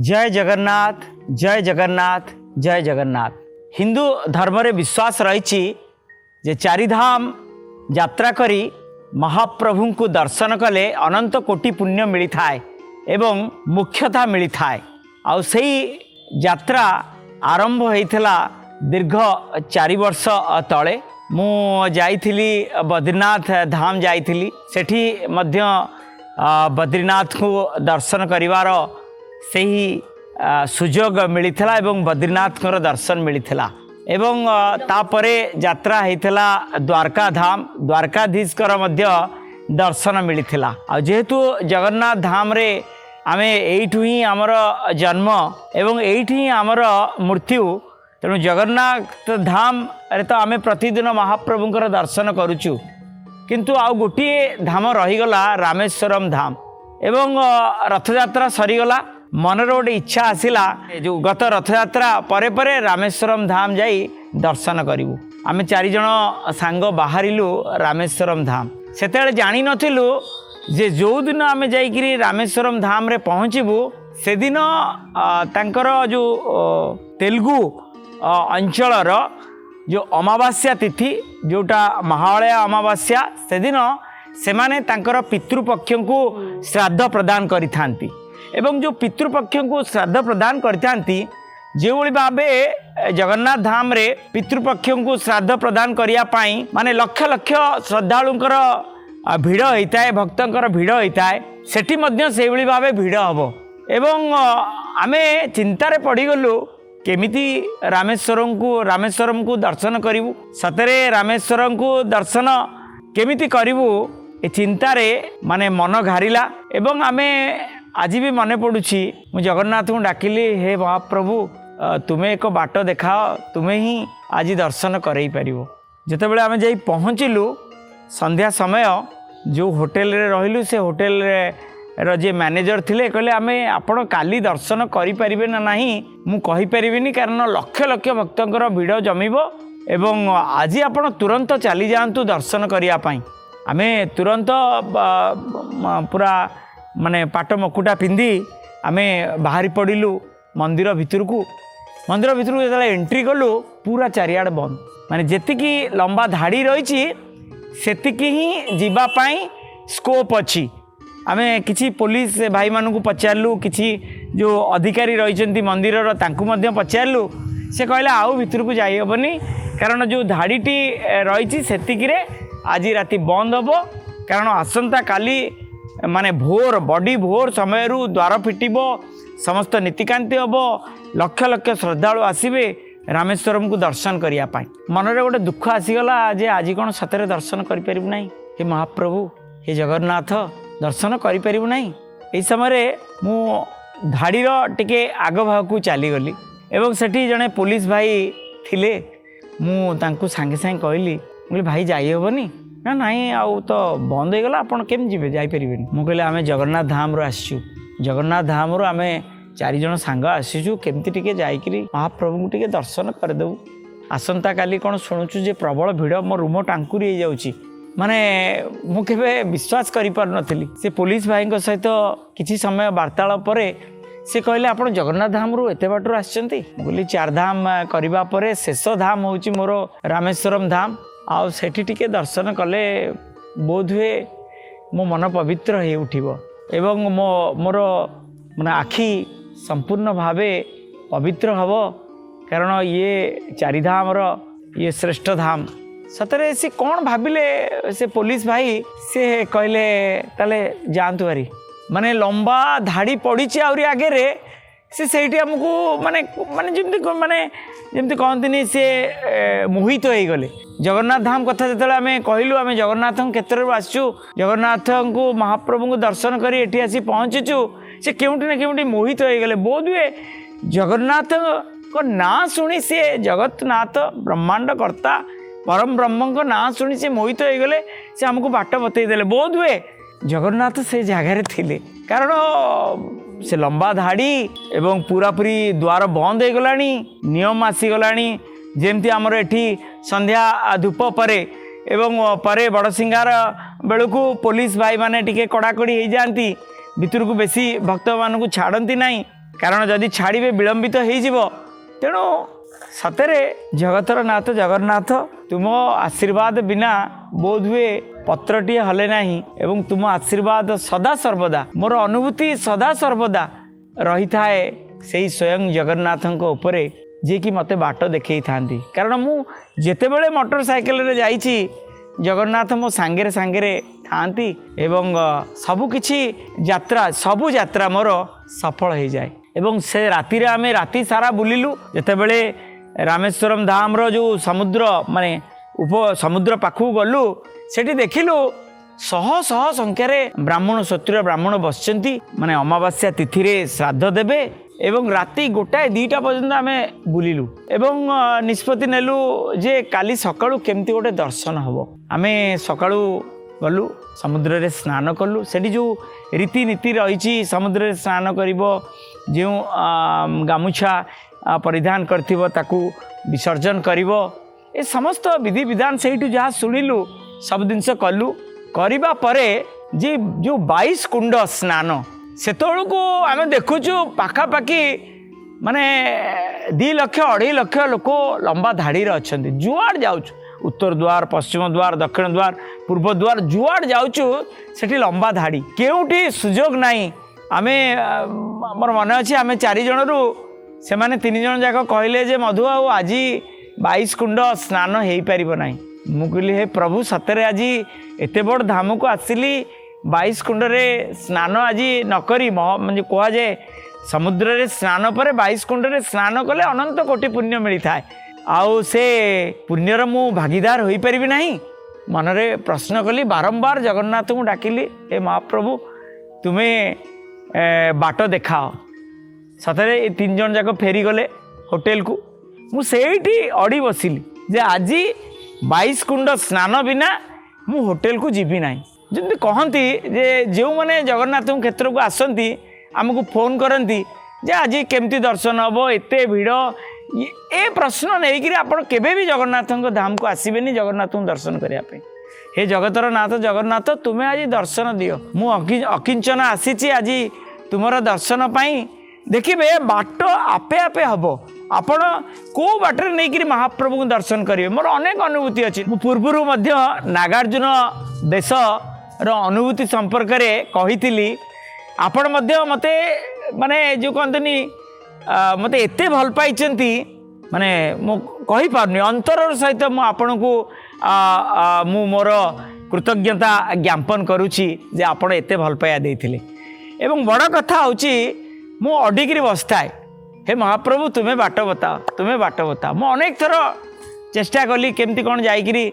ଜୟ ଜଗନ୍ନାଥ, ଜୟ ଜଗନ୍ନାଥ, ଜୟ ଜଗନ୍ନାଥ। ହିନ୍ଦୁ ଧର୍ମରେ ବିଶ୍ୱାସ ରହିଛି ଯେ ଚାରିଧାମ ଯାତ୍ରା କରି ମହାପ୍ରଭୁଙ୍କୁ ଦର୍ଶନ କଲେ ଅନନ୍ତ କୋଟି ପୁଣ୍ୟ ମିଳିଥାଏ ଏବଂ ମୋକ୍ଷତା ମିଳିଥାଏ। ଆଉ ସେଇ ଯାତ୍ରା ଆରମ୍ଭ ହୋଇଥିଲା ଦୀର୍ଘ 4 ବର୍ଷ ତଳେ। ମୁଁ ଯାଇଥିଲି, ବଦ୍ରିନାଥ ଧାମ ଯାଇଥିଲି। ସେଠି ମଧ୍ୟ ବଦ୍ରିନାଥଙ୍କୁ ଦର୍ଶନ କରିବାର ସେହି ସୁଯୋଗ ମିଳିଥିଲା ଏବଂ ବଦ୍ରିନାଥଙ୍କର ଦର୍ଶନ ମିଳିଥିଲା। ଏବଂ ତାପରେ ଯାତ୍ରା ହେଇଥିଲା ଦ୍ୱାରକା ଧାମ, ଦ୍ୱାରକାଧୀଶଙ୍କର ମଧ୍ୟ ଦର୍ଶନ ମିଳିଥିଲା। ଆଉ ଯେହେତୁ ଜଗନ୍ନାଥ ଧାମରେ ଆମେ ଏଇଠୁ ହିଁ ଆମର ଜନ୍ମ ଏବଂ ଏଇଠି ହିଁ ଆମର ମୃତ୍ୟୁ, ତେଣୁ ଜଗନ୍ନାଥ ଧାମରେ ତ ଆମେ ପ୍ରତିଦିନ ମହାପ୍ରଭୁଙ୍କର ଦର୍ଶନ କରୁଛୁ। କିନ୍ତୁ ଆଉ ଗୋଟିଏ ଧାମ ରହିଗଲା, ରାମେଶ୍ୱରମ ଧାମ। ଏବଂ ରଥଯାତ୍ରା ସରିଗଲା, ମନରେ ଗୋଟେ ଇଚ୍ଛା ଆସିଲା, ଏ ଯେଉଁ ଗତ ରଥଯାତ୍ରା ପରେ ପରେ ରାମେଶ୍ୱରମ ଧାମ ଯାଇ ଦର୍ଶନ କରିବୁ। ଆମେ ଚାରିଜଣ ସାଙ୍ଗ ବାହାରିଲୁ ରାମେଶ୍ୱରମ ଧାମ। ସେତେବେଳେ ଜାଣିନଥିଲୁ ଯେ ଯେଉଁଦିନ ଆମେ ଯାଇକିରି ରାମେଶ୍ୱରମ ଧାମରେ ପହଞ୍ଚିବୁ, ସେଦିନ ତାଙ୍କର ଯେଉଁ ତେଲୁଗୁ ଅଞ୍ଚଳର ଯେଉଁ ଅମାବାସ୍ୟା ତିଥି, ଯେଉଁଟା ମହାଳୟା ଅମାବାସ୍ୟା, ସେଦିନ ସେମାନେ ତାଙ୍କର ପିତୃପକ୍ଷଙ୍କୁ ଶ୍ରାଦ୍ଧ ପ୍ରଦାନ କରିଥାନ୍ତି। ଏବଂ ଯେଉଁ ପିତୃପକ୍ଷଙ୍କୁ ଶ୍ରାଦ୍ଧ ପ୍ରଦାନ କରିଥାନ୍ତି, ଯେଉଁଭଳି ଭାବେ ଜଗନ୍ନାଥ ଧାମରେ ପିତୃପକ୍ଷଙ୍କୁ ଶ୍ରାଦ୍ଧ ପ୍ରଦାନ କରିବା ପାଇଁ ମାନେ ଲକ୍ଷ ଲକ୍ଷ ଶ୍ରଦ୍ଧାଳୁଙ୍କର ଭିଡ଼ ହୋଇଥାଏ, ଭକ୍ତଙ୍କର ଭିଡ଼ ହୋଇଥାଏ, ସେଠି ମଧ୍ୟ ସେଇଭଳି ଭାବେ ଭିଡ଼ ହେବ। ଏବଂ ଆମେ ଚିନ୍ତାରେ ପଡ଼ିଗଲୁ, କେମିତି ରାମେଶ୍ୱରଙ୍କୁ ଦର୍ଶନ କରିବୁ, ସତରେ ରାମେଶ୍ୱରଙ୍କୁ ଦର୍ଶନ କେମିତି କରିବୁ? ଏ ଚିନ୍ତାରେ ମାନେ ମନ ଘାରିଲା। ଏବଂ ଆମେ ଆଜି ବି ମନେ ପଡ଼ୁଛି, ମୁଁ ଜଗନ୍ନାଥଙ୍କୁ ଡାକିଲି, "ହେ ମହାପ୍ରଭୁ, ତୁମେ ଏକ ବାଟ ଦେଖାଅ, ତୁମେ ହିଁ ଆଜି ଦର୍ଶନ କରେଇ ପାରିବ।" ଯେତେବେଳେ ଆମେ ଯାଇ ପହଞ୍ଚିଲୁ, ସନ୍ଧ୍ୟା ସମୟ, ଯେଉଁ ହୋଟେଲରେ ରହିଲୁ, ସେ ହୋଟେଲରେ ର ଯିଏ ମ୍ୟାନେଜର ଥିଲେ କହିଲେ, "ଆମେ ଆପଣ କାଲି ଦର୍ଶନ କରିପାରିବେ ନା ନାହିଁ ମୁଁ କହିପାରିବିନି, କାରଣ ଲକ୍ଷ ଲକ୍ଷ ଭକ୍ତଙ୍କର ଭିଡ଼ ଜମିବ ଏବଂ ଆଜି ଆପଣ ତୁରନ୍ତ ଚାଲିଯାଆନ୍ତୁ ଦର୍ଶନ କରିବା ପାଇଁ।" ଆମେ ତୁରନ୍ତ ପୁରା ମାନେ ପାଟ ମକୁଟା ପିନ୍ଧି ଆମେ ବାହାରି ପଡ଼ିଲୁ ମନ୍ଦିର ଭିତରକୁ। ମନ୍ଦିର ଭିତରକୁ ଯେତେବେଳେ ଏଣ୍ଟ୍ରି କଲୁ, ପୁରା ଚାରିଆଡ଼େ ବନ୍ଦ। ମାନେ ଯେତିକି ଲମ୍ବା ଧାଡ଼ି ରହିଛି, ସେତିକି ହିଁ ଯିବା ପାଇଁ ସ୍କୋପ୍ ଅଛି। ଆମେ କିଛି ପୋଲିସ ଭାଇମାନଙ୍କୁ ପଚାରିଲୁ, କିଛି ଯେଉଁ ଅଧିକାରୀ ରହିଛନ୍ତି ମନ୍ଦିରର ତାଙ୍କୁ ମଧ୍ୟ ପଚାରିଲୁ। ସେ କହିଲେ, "ଆଉ ଭିତରକୁ ଯାଇହେବନି, କାରଣ ଯେଉଁ ଧାଡ଼ିଟି ରହିଛି ସେତିକିରେ ଆଜି ରାତି ବନ୍ଦ ହେବ। କାରଣ ଆସନ୍ତାକାଲି ମାନେ ଭୋର, ବଡ଼ି ଭୋର ସମୟରୁ ଦ୍ୱାର ଫିଟିବ, ସମସ୍ତ ନୀତିକାନ୍ତି ହେବ, ଲକ୍ଷ ଲକ୍ଷ ଶ୍ରଦ୍ଧାଳୁ ଆସିବେ ରାମେଶ୍ୱରମକୁ ଦର୍ଶନ କରିବା ପାଇଁ।" ମନରେ ଗୋଟେ ଦୁଃଖ ଆସିଗଲା ଯେ ଆଜି କ'ଣ ସତରେ ଦର୍ଶନ କରିପାରିବୁ ନାହିଁ? ହେ ମହାପ୍ରଭୁ, ହେ ଜଗନ୍ନାଥ, ଦର୍ଶନ କରିପାରିବୁ ନାହିଁ? ଏହି ସମୟରେ ମୁଁ ଧାଡ଼ିର ଟିକେ ଆଗ ଭାଗକୁ ଚାଲିଗଲି ଏବଂ ସେଠି ଜଣେ ପୋଲିସ ଭାଇ ଥିଲେ। ମୁଁ ତାଙ୍କୁ ସାଙ୍ଗେ ସାଙ୍ଗେ କହିଲି, ମୁଁ କହିଲି, "ଭାଇ, ଯାଇହେବନି?" "ନା, ନାଇଁ, ଆଉ ତ ବନ୍ଦ ହେଇଗଲା, ଆପଣ କେମିତି ଯିବେ? ଯାଇପାରିବେନି।" ମୁଁ କହିଲି, "ଆମେ ଜଗନ୍ନାଥ ଧାମରୁ ଆସିଛୁ, ଜଗନ୍ନାଥ ଧାମରୁ ଆମେ ଚାରିଜଣ ସାଙ୍ଗ ଆସିଛୁ। କେମିତି ଟିକେ ଯାଇକିରି ମହାପ୍ରଭୁଙ୍କୁ ଟିକେ ଦର୍ଶନ କରିଦେବୁ? ଆସନ୍ତାକାଲି କ'ଣ ଶୁଣୁଛୁ ଯେ ପ୍ରବଳ ଭିଡ଼, ମୋ ରୁମ ଟାଙ୍କୁରି ହେଇଯାଉଛି।" ମାନେ ମୁଁ କେବେ ବିଶ୍ୱାସ କରିପାରୁନଥିଲି। ସେ ପୋଲିସ ଭାଇଙ୍କ ସହିତ କିଛି ସମୟ ବାର୍ତ୍ତାଳାପ ପରେ ସେ କହିଲେ, "ଆପଣ ଜଗନ୍ନାଥ ଧାମରୁ ଏତେ ବାଟରୁ ଆସିଛନ୍ତି?" ମୁଁ କହିଲି, "ଚାରିଧାମ କରିବା ପରେ ଶେଷ ଧାମ ହେଉଛି ମୋର ରାମେଶ୍ୱରମ ଧାମ। ଆଉ ସେଠି ଟିକେ ଦର୍ଶନ କଲେ ବୋଧହୁଏ ମୋ ମନ ପବିତ୍ର ହେଇ ଉଠିବ ଏବଂ ମୋର ମାନେ ଆଖି ସମ୍ପୂର୍ଣ୍ଣ ଭାବେ ପବିତ୍ର ହେବ, କାରଣ ଇଏ ଚାରିଧାମର ଇଏ ଶ୍ରେଷ୍ଠ ଧାମ।" ସତରେ ସେ କ'ଣ ଭାବିଲେ ସେ ପୋଲିସ ଭାଇ, ସେ କହିଲେ, "ତାହେଲେ ଯାଆନ୍ତୁ ଭାରି।" ମାନେ ଲମ୍ବା ଧାଡ଼ି ପଡ଼ିଛି ଆହୁରି ଆଗରେ, ସେ ସେଇଠି ଆମକୁ ମାନେ ମାନେ ଯେମିତି କହନ୍ତିନି, ସେ ମୋହିତ ହେଇଗଲେ। ଜଗନ୍ନାଥ ଧାମ କଥା ଯେତେବେଳେ ଆମେ କହିଲୁ, ଆମେ ଜଗନ୍ନାଥଙ୍କ କ୍ଷେତ୍ରରୁ ଆସିଛୁ, ଜଗନ୍ନାଥଙ୍କୁ ମହାପ୍ରଭୁଙ୍କୁ ଦର୍ଶନ କରି ଏଠି ଆସି ପହଞ୍ଚିଛୁ, ସେ କେଉଁଠି ନା କେଉଁଠି ମୋହିତ ହେଇଗଲେ। ବୋଧହୁଏ ଜଗନ୍ନାଥଙ୍କ ନାଁ ଶୁଣି, ସେ ଜଗନ୍ନାଥ ବ୍ରହ୍ମାଣ୍ଡ କର୍ତ୍ତା ପରମ ବ୍ରହ୍ମଙ୍କ ନାଁ ଶୁଣି ସେ ମୋହିତ ହେଇଗଲେ। ସେ ଆମକୁ ବାଟ ବତେଇ ଦେଲେ। ବୋଧହୁଏ ଜଗନ୍ନାଥ ସେ ଜାଗାରେ ଥିଲେ, କାରଣ ସେ ଲମ୍ବା ଧାଡ଼ି ଏବଂ ପୁରାପୁରି ଦ୍ୱାର ବନ୍ଦ ହେଇଗଲାଣି, ନିୟମ ଆସିଗଲାଣି। ଯେମିତି ଆମର ଏଠି ସନ୍ଧ୍ୟା ଧୂପ ପରେ ଏବଂ ପରେ ବଡ଼ସିଂହାର ବେଳକୁ ପୋଲିସ ଭାଇମାନେ ଟିକେ କଡ଼ାକଡ଼ି ହେଇଯାଆନ୍ତି, ଭିତରକୁ ବେଶୀ ଭକ୍ତମାନଙ୍କୁ ଛାଡ଼ନ୍ତି ନାହିଁ। କାରଣ ଯଦି ଛାଡ଼ିବେ ବିଳମ୍ବିତ ହେଇଯିବ। ତେଣୁ ସତରେ ଜଗତର ନାଥ ଜଗନ୍ନାଥ, ତୁମ ଆଶୀର୍ବାଦ ବିନା ବୋଧହୁଏ ପତ୍ରଟିଏ ହଲେ ନାହିଁ, ଏବଂ ତୁମ ଆଶୀର୍ବାଦ ସଦା ସର୍ବଦା, ମୋର ଅନୁଭୂତି ସଦା ସର୍ବଦା ରହିଥାଏ ସେଇ ସ୍ୱୟଂ ଜଗନ୍ନାଥଙ୍କ ଉପରେ, ଯିଏକି ମୋତେ ବାଟ ଦେଖେଇଥାନ୍ତି। କାରଣ ମୁଁ ଯେତେବେଳେ ମୋଟର ସାଇକେଲରେ ଯାଇଛି, ଜଗନ୍ନାଥ ମୋ ସାଙ୍ଗରେ ସାଙ୍ଗରେ ଥାଆନ୍ତି ଏବଂ ସବୁକିଛି ଯାତ୍ରା, ସବୁ ଯାତ୍ରା ମୋର ସଫଳ ହେଇଯାଏ। ଏବଂ ସେ ରାତିରେ ଆମେ ରାତି ସାରା ବୁଲିଲୁ। ଯେତେବେଳେ ରାମେଶ୍ୱରମ ଧାମର ଯେଉଁ ସମୁଦ୍ର, ମାନେ ଉପ ସମୁଦ୍ର ପାଖକୁ ଗଲୁ, ସେଠି ଦେଖିଲୁ ଶହ ଶହ ସଂଖ୍ୟାରେ ବ୍ରାହ୍ମଣ, ଶ୍ରୋତ୍ରିୟ ବ୍ରାହ୍ମଣ ବସିଛନ୍ତି, ମାନେ ଅମାବାସ୍ୟା ତିଥିରେ ଶ୍ରାଦ୍ଧ ଦେବେ। ଏବଂ ରାତି 1, 2ଟା ପର୍ଯ୍ୟନ୍ତ ଆମେ ବୁଲିଲୁ ଏବଂ ନିଷ୍ପତ୍ତି ନେଲୁ ଯେ କାଲି ସକାଳୁ କେମିତି ଗୋଟେ ଦର୍ଶନ ହେବ। ଆମେ ସକାଳୁ ଗଲୁ, ସମୁଦ୍ରରେ ସ୍ନାନ କଲୁ। ସେଠି ଯେଉଁ ରୀତିନୀତି ରହିଛି, ସମୁଦ୍ରରେ ସ୍ନାନ କରିବ, ଯେଉଁ ଗାମୁଛା ପରିଧାନ କରିଥିବ ତାକୁ ବିସର୍ଜନ କରିବ, ଏ ସମସ୍ତ ବିଧିବିଧାନ ସେଇଠୁ ଯାହା ଶୁଣିଲୁ ସବୁ ଜିନିଷ କଲୁ। କରିବା ପରେ ଯେ ଯେଉଁ 22 କୁଣ୍ଡ ସ୍ନାନ, ସେତେବେଳକୁ ଆମେ ଦେଖୁଛୁ ପାଖାପାଖି ମାନେ 2 ଲକ୍ଷ, 2.5 ଲକ୍ଷ ଲୋକ ଲମ୍ବା ଧାଡ଼ିରେ ଅଛନ୍ତି। ଯୁଆଡ଼େ ଯାଉଛୁ, ଉତ୍ତର ଦ୍ୱାର, ପଶ୍ଚିମ ଦ୍ୱାର, ଦକ୍ଷିଣ ଦ୍ୱାର, ପୂର୍ବ ଦ୍ୱାର, ଯୁଆଡ଼େ ଯାଉଛୁ ସେଠି ଲମ୍ବା ଧାଡ଼ି, କେଉଁଠି ସୁଯୋଗ ନାହିଁ। ଆମେ ମୋର ମନେ ଅଛି, ଆମେ 4 ଜଣରୁ ସେମାନେ 3 ଜଣ ଯାକ କହିଲେ ଯେ ମଧୁ, ଆଉ ଆଜି 22 କୁଣ୍ଡ ସ୍ନାନ ହେଇପାରିବ ନାହିଁ। ମୁଁ କହିଲି, ହେ ପ୍ରଭୁ, ସତରେ ଆଜି ଏତେ ବଡ଼ ଧାମକୁ ଆସିଲି, 22 କୁଣ୍ଡରେ ସ୍ନାନ ଆଜି ନକରି, ମାନେ କୁହାଯାଏ ସମୁଦ୍ରରେ ସ୍ନାନ ପରେ 22 କୁଣ୍ଡରେ ସ୍ନାନ କଲେ ଅନନ୍ତ କୋଟି ପୁଣ୍ୟ ମିଳିଥାଏ, ଆଉ ସେ ପୁଣ୍ୟର ମୁଁ ଭାଗିଦାର ହୋଇପାରିବି ନାହିଁ? ମନରେ ପ୍ରଶ୍ନ କଲି, ବାରମ୍ବାର ଜଗନ୍ନାଥଙ୍କୁ ଡାକିଲି, ହେ ମହାପ୍ରଭୁ, ତୁମେ ବାଟ ଦେଖାଅ। ସତରେ ଏ 3 ଜଣ ଯାକ ଫେରିଗଲେ ହୋଟେଲକୁ। ମୁଁ ସେଇଠି ଅଡ଼ି ବସିଲି ଯେ ଆଜି 22 କୁଣ୍ଡ ସ୍ନାନ ବିନା ମୁଁ ହୋଟେଲକୁ ଯିବି ନାହିଁ। ଯେମିତି କହନ୍ତି ଯେ ଯେଉଁମାନେ ଜଗନ୍ନାଥଙ୍କ କ୍ଷେତ୍ରକୁ ଆସନ୍ତି, ଆମକୁ ଫୋନ୍ କରନ୍ତି ଯେ ଆଜି କେମିତି ଦର୍ଶନ ହେବ, ଏତେ ଭିଡ଼, ଏ ପ୍ରଶ୍ନ ନେଇକରି ଆପଣ କେବେ ବି ଜଗନ୍ନାଥଙ୍କ ଧାମକୁ ଆସିବେନି ଜଗନ୍ନାଥଙ୍କୁ ଦର୍ଶନ କରିବା ପାଇଁ। ହେ ଜଗତର ନାଥ ଜଗନ୍ନାଥ, ତୁମେ ଆଜି ଦର୍ଶନ ଦିଅ, ମୁଁ ଅକିଞ୍ଚନ ଆସିଛି ଆଜି ତୁମର ଦର୍ଶନ ପାଇଁ। ଦେଖିବେ ବାଟ ଆପେ ଆପେ ହେବ, ଆପଣ କେଉଁ ବାଟରେ ନେଇକରି ମହାପ୍ରଭୁଙ୍କୁ ଦର୍ଶନ କରିବେ। ମୋର ଅନେକ ଅନୁଭୂତି ଅଛି। ମୁଁ ପୂର୍ବରୁ ମଧ୍ୟ ନାଗାର୍ଜୁନ ବେଶର ଅନୁଭୂତି ସମ୍ପର୍କରେ କହିଥିଲି। ଆପଣ ମଧ୍ୟ ମୋତେ ମାନେ ଯେଉଁ କହନ୍ତିନି, ମୋତେ ଏତେ ଭଲ ପାଇଛନ୍ତି, ମାନେ ମୁଁ କହିପାରୁନି। ଅନ୍ତରର ସହିତ ମୁଁ ଆପଣଙ୍କୁ ମୁଁ ମୋର କୃତଜ୍ଞତା ଜ୍ଞାପନ କରୁଛି ଯେ ଆପଣ ଏତେ ଭଲ ପାଇବା ଦେଇଥିଲେ। ଏବଂ ବଡ଼ କଥା ହେଉଛି, ମୁଁ ଅଡ଼ିକିରି ବସିଥାଏ, ହେ ମହାପ୍ରଭୁ, ତୁମେ ବାଟ ବତାଅ, ତୁମେ ବାଟ ବତାଅ। ମୁଁ ଅନେକ ଥର ଚେଷ୍ଟା କଲି କେମିତି କ'ଣ ଯାଇକିରି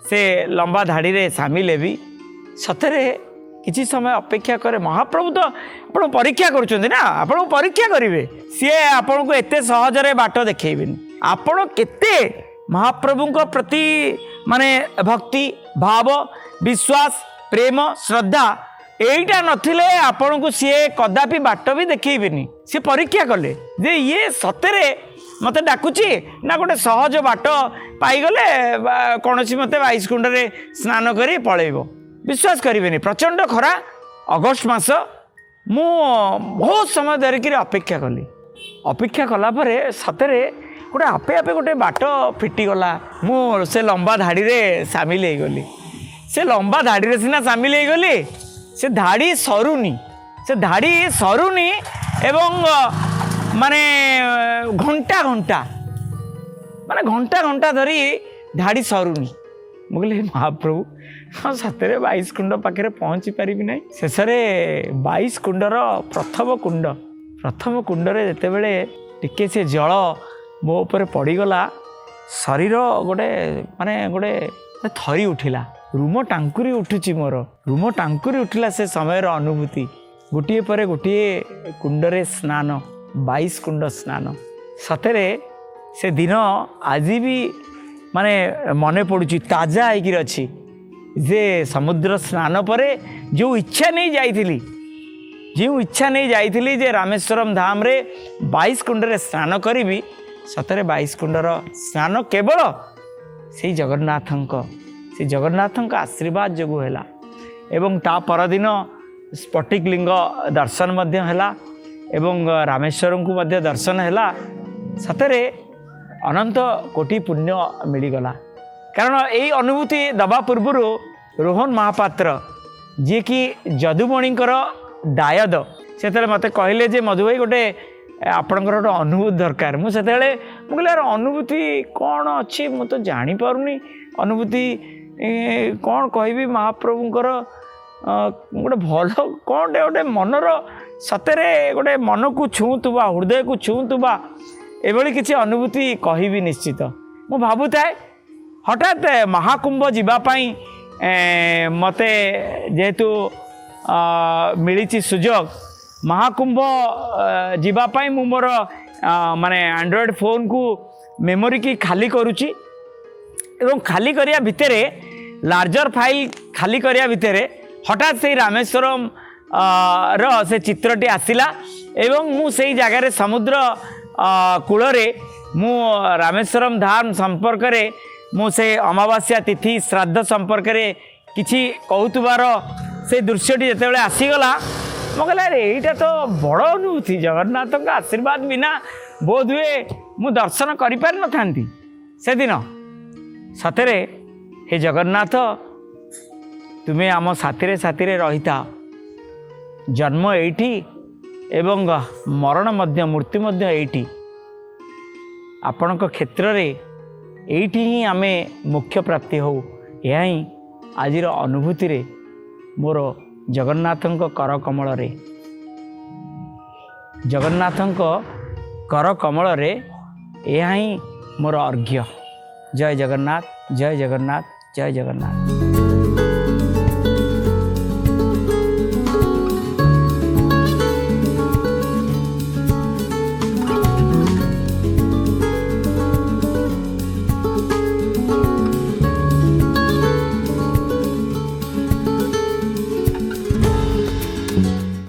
ସେ ଲମ୍ବା ଧାଡ଼ିରେ ସାମିଲ ହେବି। ସତରେ କିଛି ସମୟ ଅପେକ୍ଷା କରେ। ମହାପ୍ରଭୁ ତ ଆପଣ ପରୀକ୍ଷା କରୁଛନ୍ତି ନା, ଆପଣଙ୍କୁ ପରୀକ୍ଷା କରିବେ। ସିଏ ଆପଣଙ୍କୁ ଏତେ ସହଜରେ ବାଟ ଦେଖେଇବେନି। ଆପଣ କେତେ ମହାପ୍ରଭୁଙ୍କ ପ୍ରତି ମାନେ ଭକ୍ତି ଭାବ, ବିଶ୍ୱାସ, ପ୍ରେମ, ଶ୍ରଦ୍ଧା, ଏଇଟା ନଥିଲେ ଆପଣଙ୍କୁ ସିଏ କଦାପି ବାଟ ବି ଦେଖେଇବେନି। ସିଏ ପରୀକ୍ଷା କଲେ ଯେ ଇଏ ସତରେ ମୋତେ ଡାକୁଛି ନା ଗୋଟେ ସହଜ ବାଟ ପାଇଗଲେ ବା କୌଣସି ମତେ 22 କୁଣ୍ଡରେ ସ୍ନାନ କରି ପଳେଇବ। ବିଶ୍ୱାସ କରିବେନି, ପ୍ରଚଣ୍ଡ ଖରା, ଅଗଷ୍ଟ ମାସ, ମୁଁ ବହୁତ ସମୟ ଧରିକିରି ଅପେକ୍ଷା କଲି। ଅପେକ୍ଷା କଲା ପରେ ସତରେ ଗୋଟେ ଆପେ ଆପେ ଗୋଟେ ବାଟ ଫିଟିଗଲା। ମୁଁ ସେ ଲମ୍ବା ଧାଡ଼ିରେ ସାମିଲ ହେଇଗଲି। ସେ ଲମ୍ବା ଧାଡ଼ିରେ ସିନା ସାମିଲ ହେଇଗଲି, ସେ ଧାଡ଼ି ସରୁନି, ସେ ଧାଡ଼ି ସରୁନି। ଏବଂ ମାନେ ଘଣ୍ଟା ଘଣ୍ଟା, ମାନେ ଘଣ୍ଟା ଘଣ୍ଟା ଧରି ଧାଡ଼ି ସରୁନି। ମୁଁ କହିଲି, ହେ ମହାପ୍ରଭୁ, ହଁ ସତରେ 22 କୁଣ୍ଡ ପାଖରେ ପହଞ୍ଚି ପାରିବି ନାହିଁ। ଶେଷରେ 22 କୁଣ୍ଡର ପ୍ରଥମ କୁଣ୍ଡରେ ଯେତେବେଳେ ଟିକେ ସେ ଜଳ ମୋ ଉପରେ ପଡ଼ିଗଲା, ଶରୀର ଗୋଟେ ମାନେ ଗୋଟେ ଥରି ଉଠିଲା, ରୁମ ଟାଙ୍କୁରି ଉଠୁଛି ମୋର, ରୁମ ଟାଙ୍କୁରି ଉଠିଲା। ସେ ସମୟର ଅନୁଭୂତି, ଗୋଟିଏ ପରେ ଗୋଟିଏ କୁଣ୍ଡରେ ସ୍ନାନ, 22 କୁଣ୍ଡ ସ୍ନାନ, ସତରେ ସେ ଦିନ ଆଜି ବି ମାନେ ମନେ ପଡ଼ୁଛି, ତାଜା ହେଇକିରି ଅଛି ଯେ ସମୁଦ୍ର ସ୍ନାନ ପରେ ଯେଉଁ ଇଚ୍ଛା ନେଇ ଯାଇଥିଲି, ଯେଉଁ ଇଚ୍ଛା ନେଇ ଯାଇଥିଲି ଯେ ରାମେଶ୍ୱରମ ଧାମରେ 22 କୁଣ୍ଡରେ ସ୍ନାନ କରିବି, ସତରେ 22 କୁଣ୍ଡର ସ୍ନାନ କେବଳ ସେଇ ଜଗନ୍ନାଥଙ୍କ ଆଶୀର୍ବାଦ ଯୋଗୁଁ ହେଲା। ଏବଂ ତା ପରଦିନ ସ୍ଫଟିକ ଲିଙ୍ଗ ଦର୍ଶନ ମଧ୍ୟ ହେଲା। ଏବଂ ରାମେଶ୍ୱରଙ୍କୁ ମଧ୍ୟ ଦର୍ଶନ ହେଲା। ସତରେ ଅନନ୍ତ କୋଟି ପୁଣ୍ୟ ମିଳିଗଲା। କାରଣ ଏଇ ଅନୁଭୂତି ଦେବା ପୂର୍ବରୁ ରୋହନ ମହାପାତ୍ର, ଯିଏକି ଯଦୁମଣିଙ୍କର ଦାୟଦ, ସେତେବେଳେ ମୋତେ କହିଲେ ଯେ ମଧୁ ଭାଇ, ଗୋଟେ ଆପଣଙ୍କର ଗୋଟେ ଅନୁଭୂତି ଦରକାର। ମୁଁ ସେତେବେଳେ ମୁଁ କହିଲି, ଆର ଅନୁଭୂତି କ'ଣ ଅଛି? ମୁଁ ତ ଜାଣିପାରୁନି ଅନୁଭୂତି କ'ଣ କହିବି। ମହାପ୍ରଭୁଙ୍କର ଗୋଟେ ଭଲ କ'ଣଟେ ଗୋଟେ ମନର ସତରେ ଗୋଟେ ମନକୁ ଛୁଉଁଥିବା, ହୃଦୟକୁ ଛୁଉଁଥିବା ଏଭଳି କିଛି ଅନୁଭୂତି କହିବି ନିଶ୍ଚିତ, ମୁଁ ଭାବୁଥାଏ। ହଠାତ୍ ମହାକୁମ୍ଭ ଯିବା ପାଇଁ ମୋତେ ଯେହେତୁ ମିଳିଛି ସୁଯୋଗ, ମହାକୁମ୍ଭ ଯିବା ପାଇଁ ମୁଁ ମୋର ମାନେ ଆଣ୍ଡ୍ରଏଡ଼୍ ଫୋନ୍କୁ ମେମୋରିକି ଖାଲି କରୁଛି ଏବଂ ଖାଲି କରିବା ଭିତରେ, ଲାର୍ଜର ଫାଇଲ୍ ଖାଲି କରିବା ଭିତରେ ହଠାତ୍ ସେଇ ରାମେଶ୍ୱରମ ର ସେ ଚିତ୍ରଟି ଆସିଲା ଏବଂ ମୁଁ ସେଇ ଜାଗାରେ ସମୁଦ୍ର କୂଳରେ ମୁଁ ରାମେଶ୍ୱରମ ଧାମ ସମ୍ପର୍କରେ, ମୁଁ ସେ ଅମାବାସ୍ୟା ତିଥି ଶ୍ରାଦ୍ଧ ସମ୍ପର୍କରେ କିଛି କହୁଥିବାର ସେ ଦୃଶ୍ୟଟି ଯେତେବେଳେ ଆସିଗଲା, ମୁଁ କହିଲି, ଆରେ ଏଇଟା ତ ବଡ଼ ଅନୁଭୂତି। ଜଗନ୍ନାଥଙ୍କ ଆଶୀର୍ବାଦ ବିନା ବୋଧହୁଏ ମୁଁ ଦର୍ଶନ କରିପାରିନଥାନ୍ତି ସେଦିନ। ସତରେ ହେ ଜଗନ୍ନାଥ, ତୁମେ ଆମ ସାଥିରେ ସାଥିରେ ରହିଥାଅ। ଜନ୍ମ ଏଇଠି ଏବଂ ମରଣ ମଧ୍ୟ, ମୃତ୍ୟୁ ମଧ୍ୟ ଏଇଠି। ଆପଣଙ୍କ କ୍ଷେତ୍ରରେ ଏଇଠି ହିଁ ଆମେ ମୋକ୍ଷ ପ୍ରାପ୍ତି ହଉ। ଏହା ହିଁ ଆଜିର ଅନୁଭୂତିରେ ମୋର ଜଗନ୍ନାଥଙ୍କ କରକମଳରେ, ଜଗନ୍ନାଥଙ୍କ କରକମଳରେ ଏହା ହିଁ ମୋର ଅର୍ଘ୍ୟ। ଜୟ ଜଗନ୍ନାଥ, ଜୟ ଜଗନ୍ନାଥ, ଜୟ ଜଗନ୍ନାଥ।